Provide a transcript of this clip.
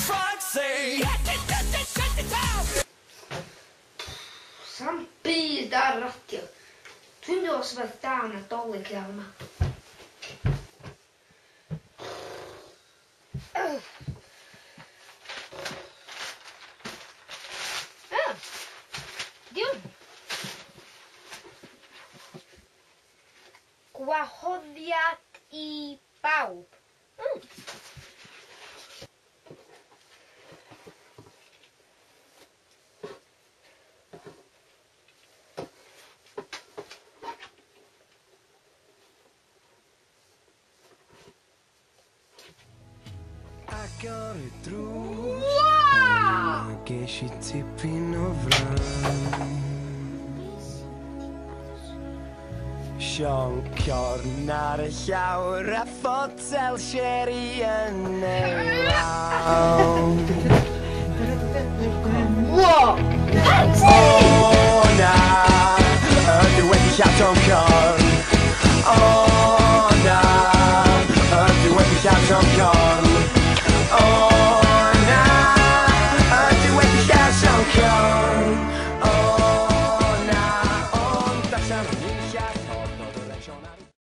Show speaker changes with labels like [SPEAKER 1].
[SPEAKER 1] Fuck's sake!
[SPEAKER 2] Sa'm byd ar y radio. Dwi'n meddwl os beth da Nadolig iawn yma. Ah, diwn. Gwahoddiad i bawb.
[SPEAKER 1] Agor y drws. A ges i tipyn o fran. Sionc corn ar y llawr a photel sherry yn ei law.
[SPEAKER 2] Wow!
[SPEAKER 1] O na, ydw wedi llaw Tom Corn.